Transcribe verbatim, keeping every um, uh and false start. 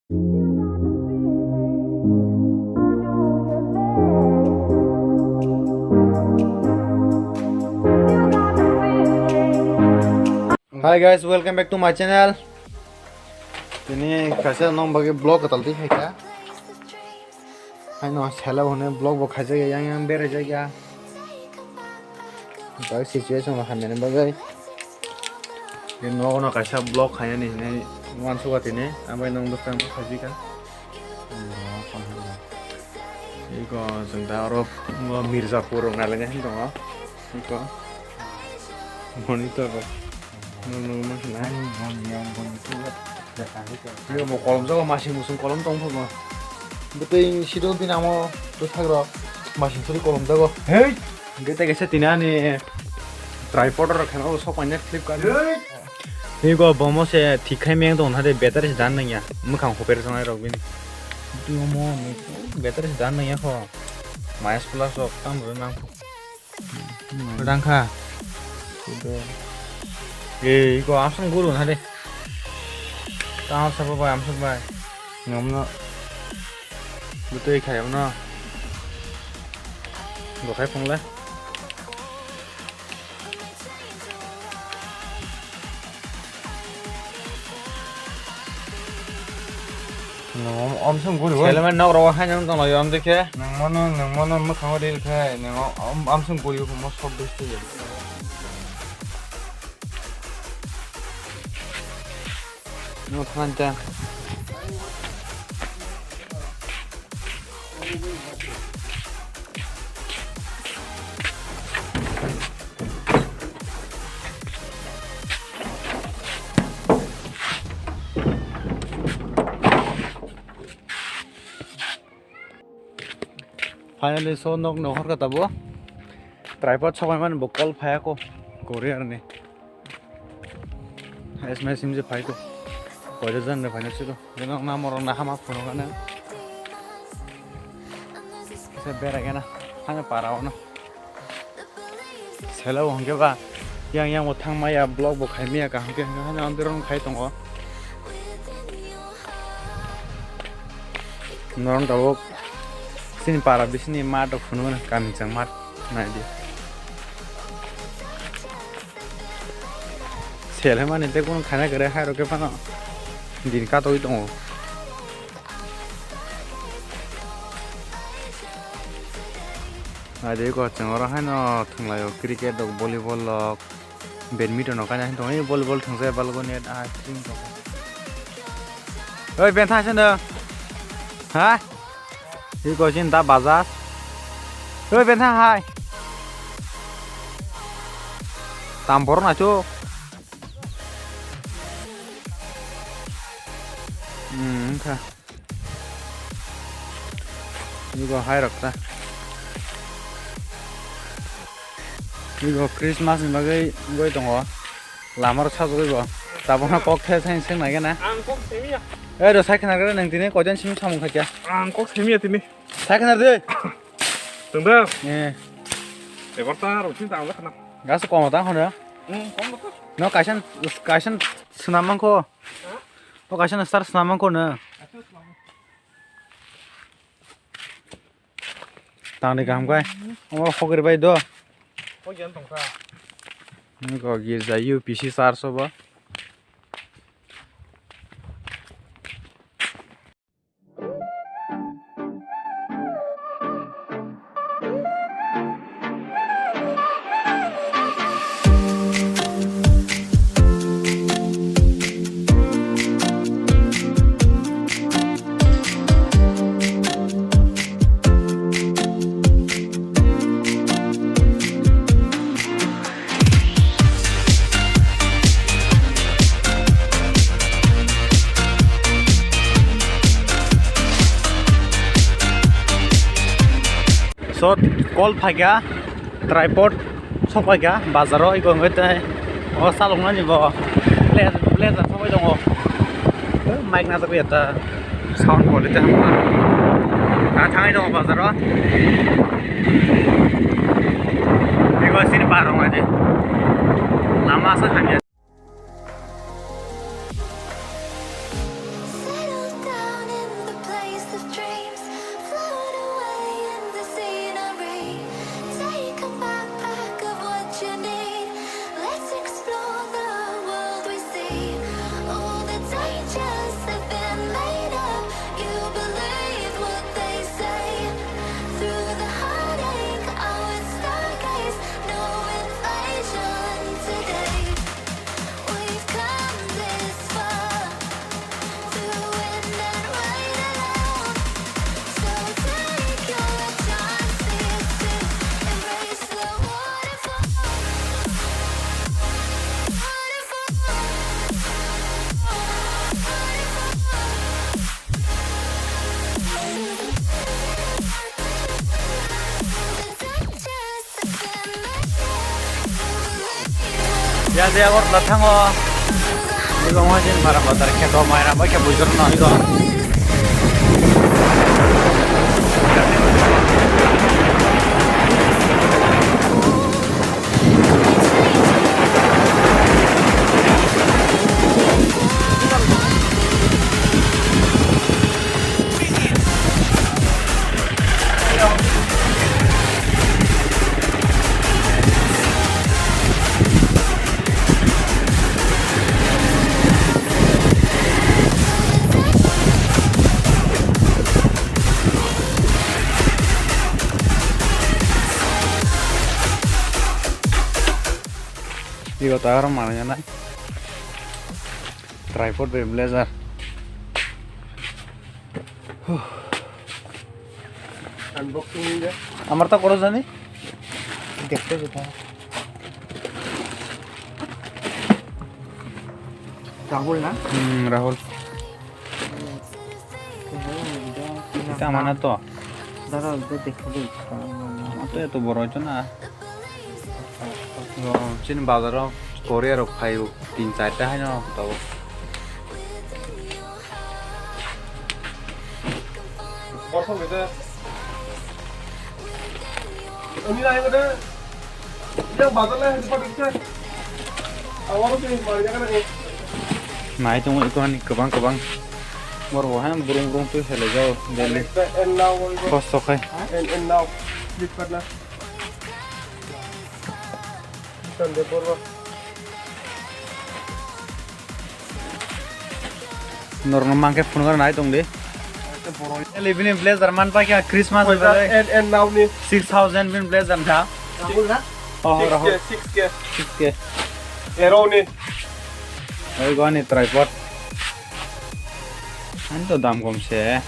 Hi guys, welcome back to my channel. Tini kaisa nong bagwi vlog kwtal twi khaikha. Haino sela hwnwi vlog bo khaijak ya, yang yang berai jak ya. Bai situation bo hamya ni bagwi. Tini nogo no kaisa vlog khainani hinwi uansukha tini, ambai nong bwskang bo khaijikha. Iko chwng da oro Mirzapur rok nailaina hin tongo. Iko monitor rok. Nung nung ma khna. Iko bo kolom jago masing musung kolom tong phuno. Bwtwi sido bini amo bwsakro masing suri kolom jago. Hei! Hwnkhe tei kaisa tini ani tripod rok kheno sok painai Flipkart ni. Ego bomo se thik khai meng tong thade battery se dan nangya. Mwkhang hoper tongnai rok bini. Twi omo ni battery se dan nangya kho. Minus plus rok tam rw nang. Dang kha. Ei, ego amsong guru thade. Tang sa bai amsong bai. Ngamno. Bwtwi khai amno. Bo khai phungle. Nwng om-, omsong guri bo. Selaimani nok rogo haino wng tonglaio, amtwi khe. Nwng mano, nwng mano mwkhango ril khe, nwng om-, omsong guri bo, mo sok bes twi. Nwng thansa. Finally, so nok nohor ka tabo. Tripod sobai mani bo call phaya ko. Korea ni. S M S sim je phai ko. Korea jan ne phai na siro. Jeno na moro na hama phone kana. Se bera kana. Hana para ono. Sela bo hwnkhe ba yang yang bo thang maya, vlog bo khai maya, kaham khe hwnkhe haino amtwi rok khai tongo. Norok tabuk chini para bisini mat rok phunukgo, kami chwng mat naidi. Sel hai mani tei kunu khaina kwrwi hai rok khe phano din katogwi tongo. Naidi ko chwng oro haino thwnglaio cricket rok, volleyball rok, badminton rok kaina hin tongo, volleyball thwngsa balgo net ah string rok. Oi bentha sendo. Ha? Iko sin da bajas. Oi bentha hai. Tam borok naisuk. Hmm, wngkha. Ego hai rok ta. Ego Christmas ni bagwi wngwi tongo. Lama rok sajagwi bo. Tabukno kok the sai swng nai gana. Ang kok simi ya. Eh, ro sai khna gana nang tini koidan simi samung khacha. Ang kok simi ya tini. Sai khna de. Tungda. Eh. Ebar ta ro chin ta ang khna. Gas ko ma ta hono. Hmm, kom ko. No kaisan kaisan swnam mangkho. O kaisa na star swnam mangkho no. Tangni kaham kai. O hogri bai do. Hogri an tongkha. Niko girja U P C church o bo. So, call phaikha, tripod sokpaikha, bazaro iko wngwi tei o chaloknani bo blazer, blazer sokpai tongo. Mic nasakwi ta sound quality hamya. Ah, thangwi tongo bazaro. Iko sini bar rok aidi. Lama asa hamya. Ya de Agartala thango. Ibo mo jin bara bazar khe do mai ra ba khe bujor no ibo. Igo ta aro manai na. Tripod bai blazer. Unboxing de. Amar ta koro jani? Dekte jeta. Rahul na? Hmm, Rahul. Ita mana to? Dara, ita dekte jeta. Ama to eto boro hoito na. O, chini bazaro Korea rok phaio, tin charta haino tabuk. Nai tongo eko hani kwbang kwbang. Borok bo haino burung burung twi selai jago daily. Kosto khai. Norok no mankhe phunukna nai tong di. Bini blazer man paikha Christmas bai bai. Six thousand bini blazer kha. Rahul na? Oh, Rahul. Six K. Ero ni. Oi goni tripod. Ani to dam kom se.